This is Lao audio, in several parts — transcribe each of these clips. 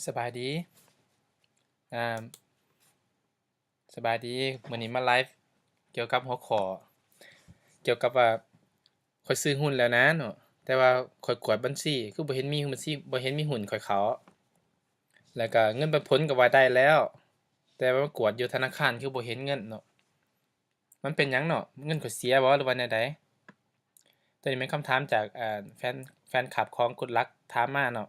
ສະບາຍດີ ອ່າ ສະບາຍດີ ມື້ນີ້ມາໄລຟ໌ກ່ຽວກັບຫົວຂໍ້ ກ່ຽວກັບວ່າ ຂ້ອຍຊື້ຫຸ້ນແລ້ວນະເນາະ ແຕ່ວ່າຂ້ອຍກວດບັນຊີ ຄືບໍ່ເຫັນມີບັນຊີ ບໍ່ເຫັນມີຫຸ້ນຂ້ອຍເຂົ້າ ແລ້ວກະເງິນປັນຜົນກໍວ່າໄດ້ແລ້ວ ແຕ່ວ່າມາກວດຢູ່ທະນາຄານ ຄືບໍ່ເຫັນເງິນເນາະ. ມັນເປັນຫຍັງເນາະ? ເງິນຂ້ອຍເສຍບໍ່ ຫຼືວ່າແນວໃດ? ໂຕນີ້ແມ່ນຄຳຖາມຈາກ ອ່າ ແຟນ ແຟນຄລັບຂອງ Good Luck ຖາມມາເນາະ.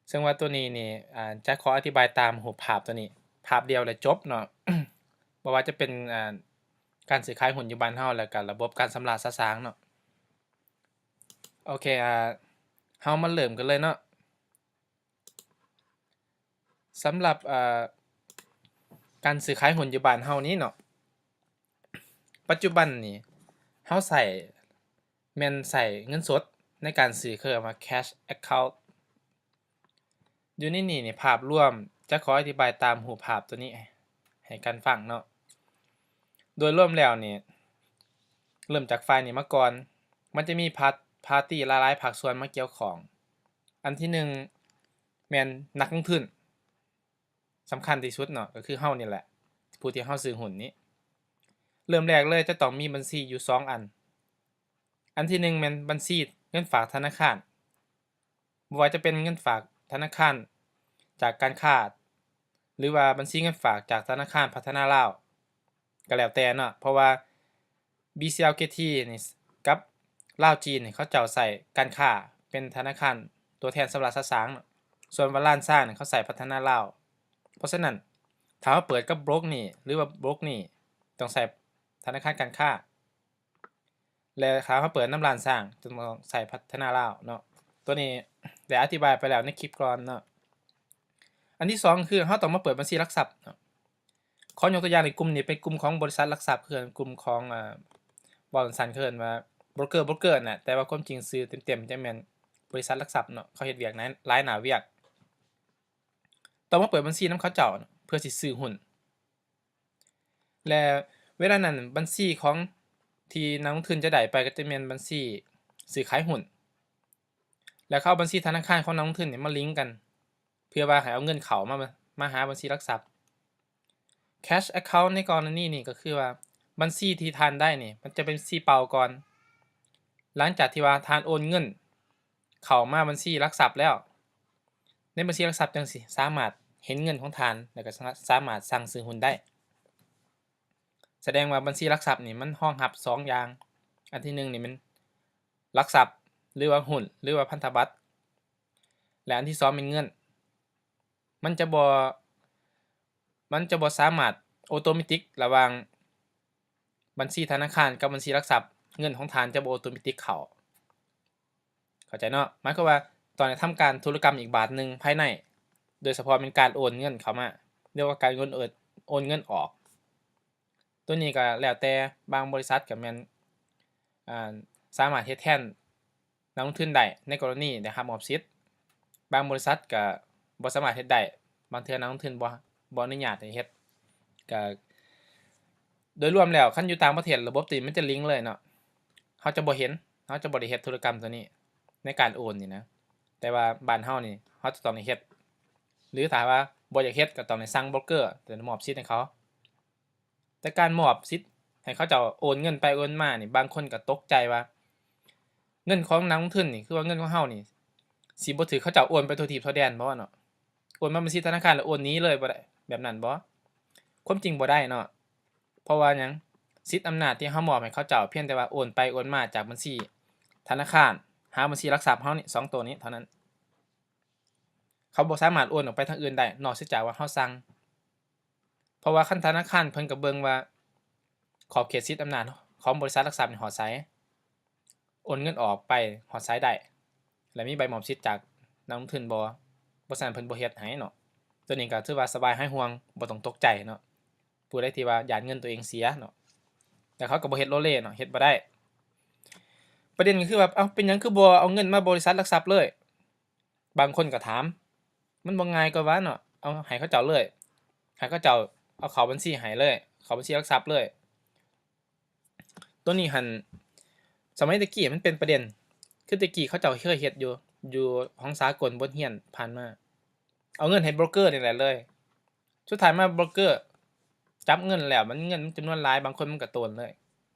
ເຊິ່ງວ່າໂຕນີ້ນີ້ ອ່າ ຈະຂໍອະທິບາຍຕາມຮູບພາບໂຕນີ້ ພາບດຽວແລ້ວຈົບເນາະ. ບໍ່ວ່າຈະເປັນ ອ່າ ການຊື້ຂາຍຫຸ້ນຢູ່ບ້ານເຮົາ ແລ້ວກະລະບົບການຊຳລະສະສາງເນາະ. ໂອເຄ ອ່າ ເຮົາມາເລີ່ມກັນເລີຍເນາະ. ສຳລັບ ເອີ ການຊື້ຂາຍຫຸ້ນຢູ່ບ້ານເຮົານີ້ເນາະ ປັດຈຸບັນນີ້ເຮົາໃຊ້ ແມ່ນໃຊ້ເງິນສົດໃນການຊື້ ເອີ້ນວ່າ cash account. ຢູ່ໃນນີ້ນີ້ ພາບລວມ ຈະຂໍອະທິບາຍຕາມຮູບພາບໂຕນີ້ໃຫ້ກັນຟັງເນາະ. ໂດຍລວມແລ້ວນີ້ ເລີ່ມຈາກຝ່າຍນີ້ມາກ່ອນ ມັນຈະມີພາ ພາຕີຫຼາຍໆພາກສ່ວນມາກ່ຽວຂ້ອງ. ອັນທີໜຶ່ງ ແມ່ນນັກລົງທຶນ ສຳຄັນທີ່ສຸດເນາະ ກໍຄືເຮົານີ້ແຫຼະ ຜູ້ທີ່ເຮົາຊື້ຫຸ້ນນີ້. ເລີ່ມແລກເລີຍຈະຕ້ອງມີບັນຊີຢູ່ສອງອັນ. ອັນທີໜຶ່ງແມ່ນບັນຊີເງິນຝາກທະນາຄານ ບໍ່ວ່າຈະເປັນເງິນຝາກທະນາຄານຈາກການຄ້າ ຫຼືວ່າບັນຊີເງິນຝາກຈາກທະນາຄານພັດທະນາລາວ ກໍແລ້ວແຕ່ເນາະ ເພາະວ່າ BCLKT ນີ້ກັບລາວຈີນນີ້ ເຂົາເຈົ້າໃຊ້ການຄ້າເປັນທະນາຄານຕົວແທນຊຳລະສະສາງເນາະ ສ່ວນວ່າລ້ານຊ້າງນີ້ ເຂົາໃຊ້ພັດທະນາລາວ. ເພາະສະນັ້ນ ຖ້າເຮົາເປີດກັບໂບຣກນີ້ ຫຼືວ່າໂບຣກນີ້ ຕ້ອງໃຊ້ທະນາຄານການຄ້າ ແລະ ຖ້າເຮົາເປີດນຳລ້ານຊ້າງ ຈະຕ້ອງໃຊ້ພັດທະນາລາວເນາະ. ໂຕນີ້ໄດ້ອະທິບາຍໄປແລ້ວໃນຄລິບກ່ອນເນາະ. ອັນທີສອງຄືເຮົາຕ້ອງມາເປີດບັນຊີຫຼັກຊັບເນາະ. ຂໍຍົກຕົວຢ່າງໃນກຸ່ມນີ້ເປັນກຸ່ມຂອງບໍລິສັດຫຼັກຊັບ ຄືກັນ ກຸ່ມຂອງ ເອີ ເວົ້າສັ້ນໆ ເອີ້ນວ່າໂບຣກເກີ ໂບຣກເກີຫັ້ນແຫຼະ ແຕ່ວ່າຄວາມຈິງຊື່ເຕັມໆ ຈະແມ່ນບໍລິສັດຫຼັກຊັບເນາະ. ເຂົາເຮັດວຽກໃນຫຼາຍໜ້າວຽກ ຕ້ອງມາເປີດບັນຊີນຳເຂົາເຈົ້າເນາະ ເພື່ອຊິຊື້ຫຸ້ນ ແລະ ເວລານັ້ນບັນຊີຂອງທີ່ນັກລົງທຶນຈະໄດ້ໄປ ກໍຈະແມ່ນບັນຊີຊື້ຂາຍຫຸ້ນ ແລະ ເຂົາເອົາບັນຊີທະນາຄານຂອງນັກລົງທຶນນີ້ມາລິງກັນ ເພື່ອວ່າໃຫ້ເອົາເງິນເຂົ້າມາ ມາຫາບັນຊີຫຼັກຊັບ. Cash account ໃນກໍລະນີນີ້ກໍຄືວ່າ ບັນຊີທີ່ທ່ານໄດ້ນີ້ ມັນຈະເປັນບັນຊີເປົ່າກ່ອນ. ຫຼັງຈາກທີ່ວ່າທ່ານໂອນເງິນເຂົ້າມາບັນຊີຫຼັກຊັບແລ້ວ ໃນບັນຊີຫຼັກຊັບຈັ່ງຊິສາມາດເຫັນເງິນຂອງທ່ານ ແລ້ວກໍສາ ສາມາດສັ່ງຊື້ຫຸ້ນໄດ້. ສະແດງວ່າບັນຊີຫຼັກຊັບນີ້ມັນຮອງຮັບສອງຢ່າງ. ອັນທີໜຶ່ງນີ້ແມ່ນຫຼັກຊັບ ຫຼືວ່າຫຸ້ນ ຫຼືວ່າພັນທະບັດ ແລະ ອັນທີສອງແມ່ນເງິນ. ມັນຈະບໍ່ ມັນຈະບໍ່ສາມາດໂອໂຕເມຕິກລະຫວ່າງບັນຊີທະນາຄານກັບບັນຊີຫຼັກຊັບ. ເງິນຂອງທ່ານຈະບໍ່ໂອໂຕເມຕິກເຂົ້າ. ເຂົ້າໃຈເນາະ? ໝາຍຄວາມວ່າຕອນທີ່ທຳການທຸລະກຳອີກບາດໜຶ່ງພາຍໃນ ໂດຍສະເພາະແມ່ນການໂອນເງິນເຂົ້າມາ ຫຼືວ່າການໂອນ ໂອນເງິນອອກ. ໂຕນີ້ກໍແລ້ວແຕ່ ບາງບໍລິສັດກໍແມ່ນ ອ່າ ສາມາດເຮັດແທນນັກລົງທຶນໄດ້ ໃນກໍລະນີໄດ້ຮັບມອບສິດ. ບາງບໍລິສັດກໍບໍ່ສາມາດເຮັດໄດ້ ບາງເທື່ອນັກລົງທຶນບໍ່ ບໍ່ອະນຸຍາດໃຫ້ເຮັດ. ກໍໂດຍລວມແລ້ວ ຄັນຢູ່ຕ່າງປະເທດ ລະບົບໂຕນີ້ມັນຈະລິງເລີຍເນາະ ເຮົາຈະບໍ່ເຫັນ ເຮົາຈະບໍ່ໄດ້ເຮັດທຸລະກຳໂຕນີ້ໃນການໂອນນີ້ນະ. ແຕ່ວ່າບ້ານເຮົານີ້ ເຮົາຈະຕ້ອງໄດ້ເຮັດ ຫຼືຖ້າວ່າບໍ່ຢາກເຮັດ ກໍຕ້ອງໄດ້ສັ່ງໂບຣກເກີ ແຕ່ມອບສິດໃຫ້ເຂົາ. ແຕ່ການມອບສິດໃຫ້ເຂົາເຈົ້າໂອນເງິນໄປໂອນມານີ້ ບາງຄົນກໍຕົກໃຈວ່າ ເງິນຂອງນັກລົງທຶນນີ້ ຄືວ່າເງິນຂອງເຮົານີ້ ຊິບໍ່ຖືກເຂົາເຈົ້າໂອນໄປທົ່ວທີບທົ່ວແດນບໍ່ເນາະ? ໂອນມາບັນຊີທະນາຄານແລ້ວໂອນໜີເລີຍບໍ່ໄດ້ ແບບນັ້ນບໍ່? ຄວາມຈິງບໍ່ໄດ້ເນາະ. ເພາະວ່າຫຍັງ? ສິດອຳນາດທີ່ເຮົາມອບໃຫ້ເຂົາເຈົ້າ ພຽງແຕ່ວ່າໂອນໄປໂອນມາຈາກບັນຊີທະນາຄານຫາບັນຊີຫຼັກຊັບເຮົານີ້ ສອງໂຕນີ້ເທົ່ານັ້ນ. ເຂົາບໍ່ສາມາດໂອນອອກໄປທາງອື່ນໄດ້ ນອກເສຍຈາກວ່າເຮົາສັ່ງ. ເພາະວ່າຄັນທະນາຄານເພິ່ນກໍເບິ່ງວ່າຂອບເຂດສິດອຳນາດຂອງບໍລິສັດຫຼັກຊັບນີ້ຮອດໃສ, ໂອນເງິນອອກໄປຮອດໃສໄດ້ ແລະ ມີໃບມອບສິດຈາກນັກລົງທຶນບໍ່, ບໍ່ຊັ້ນເພິ່ນບໍ່ເຮັດໃຫ້ເນາະ. ໂຕນີ້ກໍຖືວ່າສະບາຍຫາຍຫ່ວງ ບໍ່ຕ້ອງຕົກໃຈເນາະ. ຜູ້ໃດທີ່ວ່າຢ້ານເງິນຕົວເອງເສຍເນາະ ແລ້ວເຂົາກໍບໍ່ເຮັດໂລເລເນາະ ເຮັດບໍ່ໄດ້. ປະເດັນກໍຄືວ່າ ເອົ້າ ເປັນຫຍັງຄືບໍ່ເອົາເງິນມາບໍລິສັດຫຼັກຊັບເລີຍ? ບາງຄົນກໍຖາມ ມັນບໍ່ງ່າຍກວ່າຫວາເນາະ ເອົາໃຫ້ເຂົາເຈົ້າເລີຍ ໃຫ້ເຂົາເຈົ້າເອົາເຂົ້າບັນຊີໃຫ້ເລີຍ ເຂົ້າບັນຊີຫຼັກຊັບເລີຍ. ໂຕນີ້ຫັ້ນ ສະໄໝແຕ່ກີ້ມັນເປັນປະເດັນ ຄືແຕ່ກີ້ເຂົາເຈົ້າເຄີຍເຮັດຢູ່ ຢູ່ຂອງສາກົນບົດຮຽນຜ່ານມາ ເອົາເງິນໃຫ້ໂບຣກເກີນີ້ແຫຼະເລີຍ. ສຸດທ້າຍມາໂບຣກເກີຈັບເງິນແລ້ວ ມັນ ເງິນມັນຈຳນວນຫຼາຍ ບາງຄົນມັນກໍໂຕນເລີຍ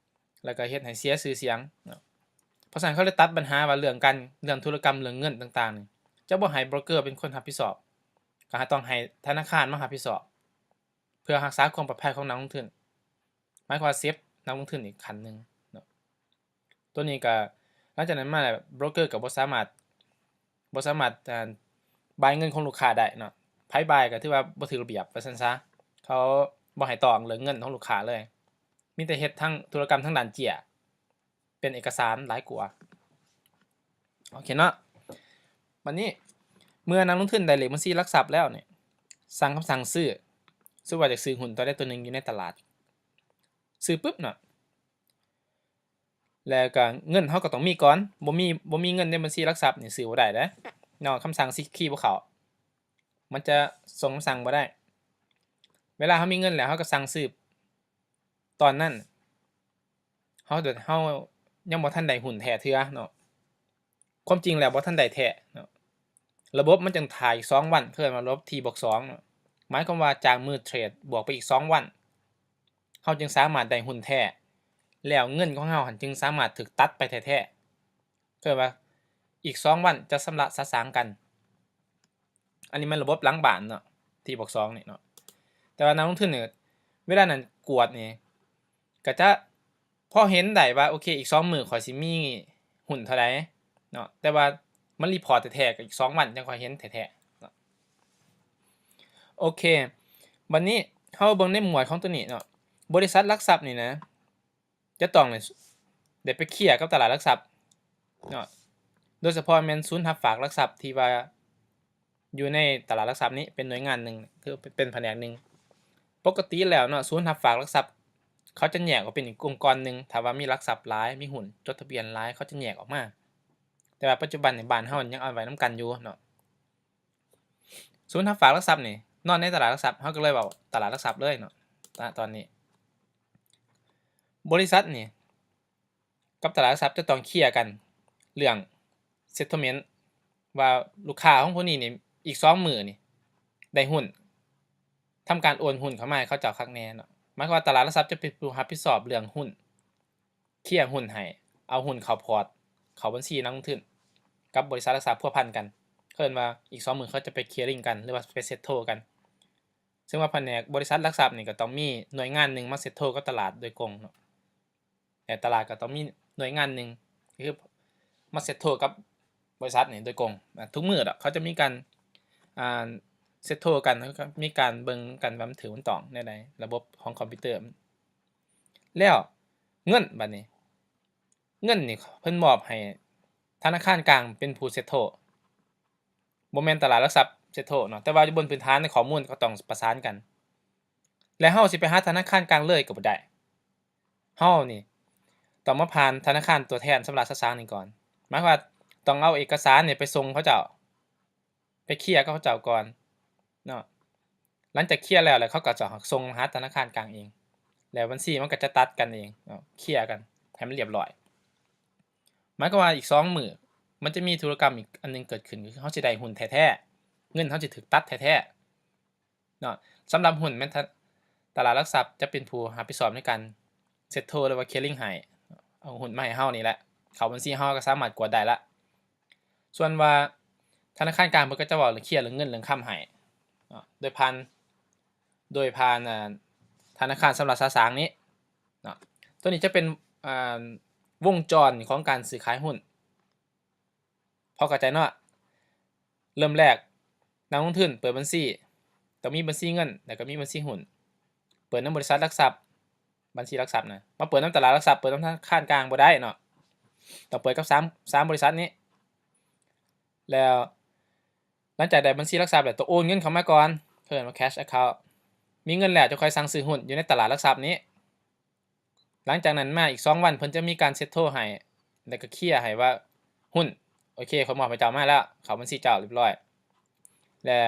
ແລ້ວກໍເຮັດໃຫ້ເສຍຊື່ສຽງເນາະ. ເພາະສະນັ້ນ ເຂົາເລີຍຕັດບັນຫາວ່າເລື່ອງການ ເລື່ອງທຸລະກຳ ເລື່ອງເງິນຕ່າງໆນີ້ ຈະບໍ່ໃຫ້ໂບຣກເກີເປັນຄົນຮັບຜິດຊອບ ກໍຕ້ອງໃຫ້ທະນາຄານມາຮັບຜິດຊອບ ເພື່ອຮັກສາຄວາມປອດໄພຂອງນັກລົງທຶນ. ໝາຍຄວາມວ່າເຊບນັກລົງທຶນອີກຂັ້ນໜຶ່ງເນາະ. ຕົວນີ້ກໍ ຫຼັງຈາກນັ້ນມາແລ້ວ ໂບຣກເກີກໍບໍ່ສາມາດ ບໍ່ສາມາດ ອ່າ ບາຍເງິນຂອງລູກຄ້າໄດ້ເນາະ. ໃຜບາຍກໍຖືວ່າບໍ່ຖືກລະບຽບວ່າຊັ້ນຊະ. ເຂົາບໍ່ໃຫ້ຕ້ອງເລື່ອງເງິນຂອງລູກຄ້າເລີຍ. ມີແຕ່ເຮັດທາງທຸລະກຳທາງດ້ານເຈ້ຍ ເປັນເອກະສານຫຼາຍກວ່າ. ໂອເຄເນາະ. ບັດນີ້ເມື່ອນັກລົງທຶນໄດ້ເລກບັນຊີຫຼັກຊັບແລ້ວນີ້ ສັ່ງຄຳສັ່ງຊື້ ສົມມຸດວ່າຢາກຊື້ຫຸ້ນຕົວໃດຕົວໜຶ່ງຢູ່ໃນຕະຫຼາດ ຊື້ປຶບເນາະ ແລ້ວກໍເງິນເຮົາກໍຕ້ອງມີກ່ອນ. ບໍ່ມີ ບໍ່ມີເງິນໃນບັນຊີຫຼັກຊັບນີ້ຊື້ບໍ່ໄດ້ເດ້ເນາະ. ຄຳສັ່ງຊີຄີບໍ່ເຂົ້າ ມັນຈະສົ່ງຄຳສັ່ງບໍ່ໄດ້. ເວລາເຮົາມີເງິນແລ້ວ ເຮົາກໍສັ່ງຊື້ຕອນນັ້ນ ເຮົາ ເຮົາຍັງບໍ່ທັນໄດ້ຫຸ້ນແທ້ເທື່ອເນາະ. ຄວາມຈິງແລ້ວບໍ່ທັນໄດ້ແທ້ເນາະ. ລະບົບມັນຈັ່ງຖ້າອີກສອງວັນ ເອີ້ນວ່າລະບົບທີບວກສອງເນາະ. ໝາຍຄວາມວ່າຈາກມື້ເທຣດບວກໄປອີກສອງວັນ ເຮົາຈຶ່ງສາມາດໄດ້ຫຸ້ນແທ້ ແລ້ວເງິນຂອງເຮົາຫັ້ນຈຶ່ງສາມາດຖືກຕັດໄປແທ້ໆ. ເອີ້ນວ່າອີກສອງວັນຈະຊຳລະສະສາງກັນ. ອັນນີ້ແມ່ນລະບົບຫຼັງບ້ານເນາະ ທີບວກສອງນີ້ເນາະ. ແຕ່ວ່ານັກລົງທຶນນີ້ ເວລານັ້ນກວດນີ້ ກໍຈະພໍເຫັນໄດ້ວ່າ ໂອເຄ ອີກສອງມື້ຂ້ອຍຊິມີຫຸ້ນເທົ່າໃດເນາະ. ແຕ່ວ່າມັນຣີພອດແທ້ໆ ກໍອີກສອງວັນຈັ່ງຄ່ອຍເຫັນແທ້ໆເນາະ. ໂອເຄ ບັດນີ້ເຮົາເບິ່ງໃນໝວດຂອງຕົວນີ້ເນາະ. ບໍລິສັດຫຼັກຊັບນີ້ນະ ຈະຕ້ອງໄດ້ໄປເຄຍກັບຕະຫຼາດຫຼັກຊັບເນາະ, ໂດຍສະເພາະແມ່ນສູນຮັບຝາກຫຼັກຊັບທີ່ວ່າຢູ່ໃນຕະຫຼາດຫຼັກຊັບນີ້ເປັນໜ່ວຍງານໜຶ່ງ ຄືເປັນພະແນກໜຶ່ງ. ປົກກະຕິແລ້ວເນາະ ສູນຮັບຝາກຫຼັກຊັບເຂົາຈະແຍກອອກເປັນອີກອົງກອນໜຶ່ງ, ຖ້າວ່າມີຫຼັກຊັບຫຼາຍ ມີຫຸ້ນຈົດທະບຽນຫຼາຍ ເຂົາຈະແຍກອອກມາ. ແຕ່ວ່າປັດຈຸບັນນີ້ບ້ານເຮົາຍັງເອົາໄວ້ນຳກັນຢູ່ເນາະ. ສູນຮັບຝາກຫຼັກຊັບນີ້ນອນໃນຕະຫຼາດຫຼັກຊັບ, ເຮົາກໍເລີຍເວົ້າຕະຫຼາດຫຼັກຊັບເລີຍເນາະ ນະຕອນນີ້. ບໍລິສັດນີ້ກັບຕະຫຼາດຫຼັກຊັບຈະຕ້ອງເຄຍກັນເລື່ອງ settlement ວ່າລູກຄ້າຂອງພວກນີ້ນີ້ ອີກສອງມື້ນີ້ໄດ້ຫຸ້ນ, ທຳການໂອນຫຸ້ນເຂົ້າມາໃຫ້ເຂົາເຈົ້າຄັກແນ່ເນາະ. ໝາຍຄວາມວ່າຕະຫຼາດຫຼັກຊັບຈະເປັນຜູ້ຮັບຜິດຊອບເລື່ອງຫຸ້ນ ເຄຍຫຸ້ນໃຫ້, ເອົາຫຸ້ນເຂົ້າພອດ ເຂົ້າບັນຊີນັກລົງທຶນ ກັບບໍລິສັດຫຼັກຊັບພົວພັນກັນ. ເຂົາເອີ້ນວ່າອີກສອງມື້ເຂົາຈະໄປ clearing ກັນ ຫຼືວ່າໄປ settle ກັນ. ເຊິ່ງວ່າພະແນກບໍລິສັດຫຼັກຊັບນີ້ກໍຕ້ອງມີໜ່ວຍງານໜຶ່ງມາ settle ກັບຕະຫຼາດໂດຍກົງເນາະ, ແລະ ຕະຫຼາດກໍຕ້ອງມີໜ່ວຍງານໜຶ່ງ ກໍຄືມາ settle ກັບບໍລິສັດນີ້ໂດຍກົງ. ອາ ທຸກມື້ດອກ ເຂົາຈະມີການ ອ່າ settle ກັນ ແລ້ວກໍມີການເບິ່ງກັນວ່າມັນຖືກມັນຕ້ອງແນວໃດ ລະບົບຂອງຄອມພິວເຕີ. ແລ້ວເງິນ ບັດນີ້ ເງິນນີ້ເພິ່ນມອບໃຫ້ທະນາຄານກາງເປັນຜູ້ settle, ບໍ່ແມ່ນຕະຫຼາດຫຼັກຊັບ settle ເນາະ, ແຕ່ວ່າຢູ່ບົນພື້ນຖານໃນຂໍ້ມູນກໍຕ້ອງປະສານກັນ. ແລະ ເຮົາຊິໄປຫາທະນາຄານກາງເລີຍກໍບໍ່ໄດ້, ເຮົານີ້ຕ້ອງມາຜ່ານທະນາຄານຕົວແທນຊຳລະສະສາງນີ້ກ່ອນ. ໝາຍຄວາມວ່າຕ້ອງເອົາເອກະສານນີ້ໄປສົ່ງເຂົາເຈົ້າ ໄປເຄຍກັບເຂົາເຈົ້າກ່ອນເນາະ. ຫຼັງຈາກເຄຍແລ້ວ ແລ້ວເຂົາກໍຈະສົ່ງຫາທະນາຄານກາງເອງ ແລ້ວບັນຊີມັນກໍຈະຕັດກັນເອງເນາະ, ເຄຍກັນໃຫ້ມັນລຽບຮ້ອຍ. ໝາຍຄວາມວ່າອີກສອງມື້ ມັນຈະມີທຸລະກຳອີກອັນໜຶ່ງເກີດຂຶ້ນ, ກໍຄືເຮົາຊິໄດ້ຫຸ້ນແທ້ໆ, ເງິນເຮົາຊິຖືກຕັດແທ້ໆເນາະ. ສຳລັບຫຸ້ນແມ່ນ ຕະ ຕະຫຼາດຫຼັກຊັບຈະເປັນຜູ້ຮັບຜິດຊອບໃນການ settle ຫຼືວ່າ clearing ໃຫ້, ເອົາຫຸ້ນມາໃຫ້ເຮົານີ້ແຫຼະ, ເຂົ້າບັນຊີເຮົາ ເຮົາກໍສາມາດກວດໄດ້ລະ. ສ່ວນວ່າທະນາຄານກາງເພິ່ນກໍຈະເວົ້າເລື່ອງເຄຍເລື່ອງເງິນເລື່ອງຄຳໃຫ້ເນາະ ໂດຍຜ່ານ ໂດຍຜ່ານ ອ່າ ທະນາຄານຊຳລະສະສາງນີ້ເນາະ. ຕົວນີ້ຈະເປັນ ອ່າ ວົງຈອນຂອງການຊື້ຂາຍຫຸ້ນ. ພໍເຂົ້າໃຈເນາະ? ເລີ່ມແລກ ນັກລົງທຶນເປີດບັນຊີ ຕ້ອງມີບັນຊີເງິນ ແລ້ວກໍມີບັນຊີຫຸ້ນ, ເປີດນຳບໍລິສັດຫຼັກຊັບ ບັນຊີຫຼັກຊັບນະ, ມາເປີດນຳຕະຫຼາດຫຼັກຊັບ ເປີດນຳທະນາຄານກາງບໍ່ໄດ້ເນາະ, ຕ້ອງເປີດກັບສາມ ສາມບໍລິສັດນີ້. ແລ້ວຫຼັງຈາກໄດ້ບັນຊີຫຼັກຊັບແລ້ວ ຕ້ອງໂອນເງິນເຂົ້າມາກ່ອນ ເອີ້ນວ່າ cash account. ມີເງິນແລ້ວ ຈະຄ່ອຍສັ່ງຊື້ຫຸ້ນຢູ່ໃນຕະຫຼາດຫຼັກຊັບນີ້. ຫຼັງຈາກນັ້ນມາອີກສອງວັນ ເພິ່ນຈະມີການ settle ໃຫ້ ແລ້ວກໍເຄຍໃຫ້ວ່າ ຫຸ້ນ ໂອເຄ ຂ້ອຍມອບໃຫ້ເຈົ້າມາແລ້ວ ເຂົ້າບັນຊີເຈົ້າຮຽບຮ້ອຍ ແລະ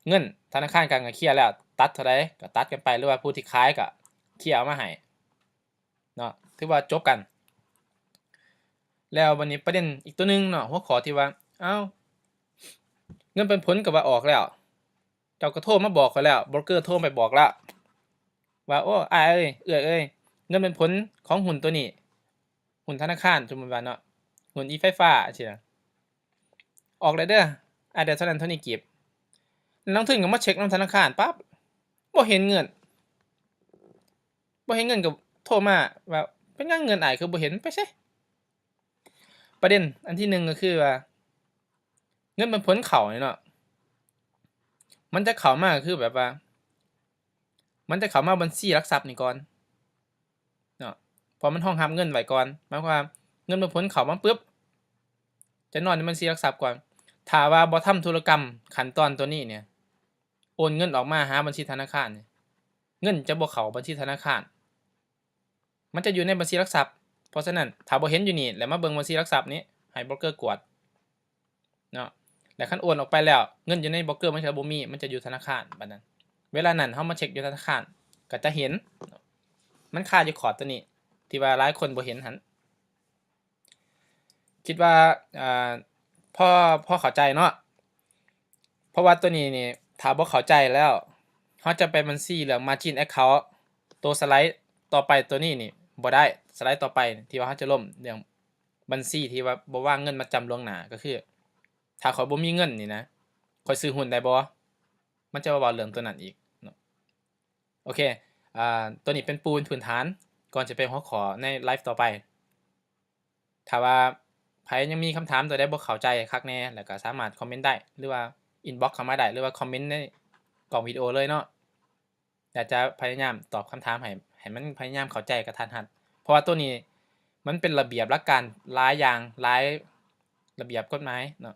ເງິນທະນາຄານກາງກໍເຄຍແລ້ວ ຕັດເທົ່າໃດກໍຕັດກັນໄປ ຫຼືວ່າຜູ້ທີ່ຂາຍກໍເຄຍເອົາມາໃຫ້ເນາະ ຖືວ່າຈົບກັນ. ແລ້ວບັດນີ້ປະເດັນອີກຕົວໜຶ່ງເນາະ ຫົວຂໍ້ທີ່ວ່າ ເອົ້າ ເງິນປັນຜົນກໍວ່າອອກແລ້ວ ເຈົ້າກໍໂທມາບອກຂ້ອຍແລ້ວ ໂບຣກເກີໂທໄປບອກແລ້ວ ວ່າ ໂອ້ ອ້າຍເອີຍ ເອື້ອຍເອີຍ ເງິນປັນຜົນຂອງຫຸ້ນໂຕນີ້ ຫຸ້ນທະນາຄານ ສົມມຸດວ່າເນາະ ຫຸ້ນອີໄຟຟ້າ ຈັ່ງຊີ້ນະ ອອກແລ້ວເດີ ອ້າຍໄດ້ເທົ່ານັ້ນເທົ່ານີ້ກີບ. ນັກລົງທຶນກໍມາເຊັກນຳທະນາຄານ ປັບ ບໍ່ເຫັນເງິນ ບໍ່ເຫັນເງິນກໍໂທມາວ່າ ເປັນຫຍັງເງິນອ້າຍຄືບໍ່ເຫັນ ໄປໃສ? ປະເດັນອັນທີໜຶ່ງກໍຄືວ່າ ເງິນປັນຜົນເຂົ້ານີ້ເນາະ ມັນຈະເຂົ້າມາກໍຄືແບບວ່າ ມັນຈະເຂົ້າມາບັນຊີຫຼັກຊັບນີ້ກ່ອນເນາະ ເພາະມັນຮອງຮັບເງິນໄວ້ກ່ອນ ໝາຍຄວາມວ່າເງິນປັນຜົນເຂົ້າມາປຶບ ຈະນອນໃນບັນຊີຫຼັກຊັບກ່ອນ. ຖ້າວ່າບໍ່ທຳທຸລະກຳຂັ້ນຕອນໂຕນີ້ນີ້ ໂອນເງິນອອກມາຫາບັນຊີທະນາຄານນີ້ ເງິນຈະບໍ່ເຂົ້າບັນຊີທະນາຄານ ມັນຈະຢູ່ໃນບັນຊີຫຼັກຊັບ. ເພາະສະນັ້ນ ຖ້າບໍ່ເຫັນຢູ່ນີ້ ແລ້ວມາເບິ່ງບັນຊີຫຼັກຊັບນີ້ ໃຫ້ໂບຣກເກີກວດເນາະ ແລ້ວຄັນໂອນອອກໄປແລ້ວ ເງິນຢູ່ໃນໂບຣກເກີມັນຈະບໍ່ມີ ມັນຈະຢູ່ທະນາຄານ ບາດນັ້ນ ເວລານັ້ນເຮົາມາເຊັກຢູ່ທະນາຄານ ກໍຈະເຫັນ ມັນຄາຢູ່ຂອບໂຕນີ້ ທີ່ວ່າຫຼາຍຄົນບໍ່ເຫັນຫັ້ນ. ຄິດວ່າ ອ່າ ພໍ ພໍເຂົ້າໃຈເນາະ ເພາະວ່າໂຕນີ້ນີ້ ຖ້າບໍ່ເຂົ້າໃຈແລ້ວ ເຮົາຈະໄປບັນຊີເລື່ອງ Margin Account ໂຕສະໄລຕໍ່ໄປໂຕນີ້ນີ້ບໍ່ໄດ້ ສະໄລຕໍ່ໄປທີ່ວ່າເຮົາຈະລົມເລື່ອງບັນຊີທີ່ວ່າບໍ່ວາງເງິນມັດຈຳລ່ວງໜ້າ ກໍຄື ຖ້າຂ້ອຍບໍ່ມີເງິນນີ້ນະ ຂ້ອຍຊື້ຫຸ້ນໄດ້ບໍ່? ມັນຈະມາເວົ້າເລື່ອງໂຕນັ້ນອີກເນາະ. ໂອເຄ ອ່າ ໂຕນີ້ເປັນປູນພື້ນຖານ ກ່ອນຈະໄປຫົວຂໍ້ໃນໄລຟ໌ຕໍ່ໄປ. ຖ້າວ່າໃຜຍັງມີຄຳຖາມໂຕໃດບໍ່ເຂົ້າໃຈຄັກແນ່ ແລ້ວກໍສາມາດຄອມເມັນໄດ້ ຫຼືວ່າອິນບັອກເຂົ້າມາໄດ້ ຫຼືວ່າຄອມເມັນໃນກ້ອງວິດີໂອເລີຍເນາະ. ຢາກຈະພະຍາຍາມຕອບຄຳຖາມໃຫ້ ໃຫ້ມັນພະຍາຍາມເຂົ້າໃຈກະທັດຮັດ ເພາະວ່າໂຕນີ້ມັນເປັນລະບຽບຫຼັກການຫຼາຍຢ່າງ ຫຼາຍລະບຽບກົດໝາຍເນາະ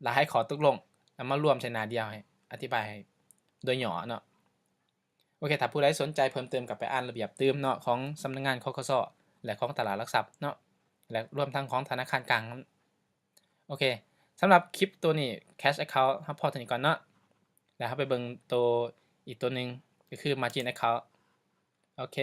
ຫຼາຍຂໍ້ຕົກລົງ ເອົາມາລວມໃສ່ໜ້າດຽວໃຫ້ອະທິບາຍໃຫ້ໂດຍຫຍໍ້ເນາະ. ໂອເຄ ຖ້າຜູ້ໃດສົນໃຈເພີ່ມເຕີມກໍໄປອ່ານລະບຽບຕື່ມເນາະ ຂອງສຳນັກງານ ຄກສ ແລະ ຂອງຕະຫຼາດຫຼັກຊັບເນາະ ແລະ ລວມທັງຂອງທະນາຄານກາງ. ໂອເຄ ສຳລັບຄລິບໂຕນີ້ Cash Account ເຮົາພໍເທົ່ານີ້ກ່ອນເນາະ ແລ້ວເຮົາໄປເບິ່ງໂຕອີກໂຕໜຶ່ງ ກໍຄື Margin Account. ໂອເຄ.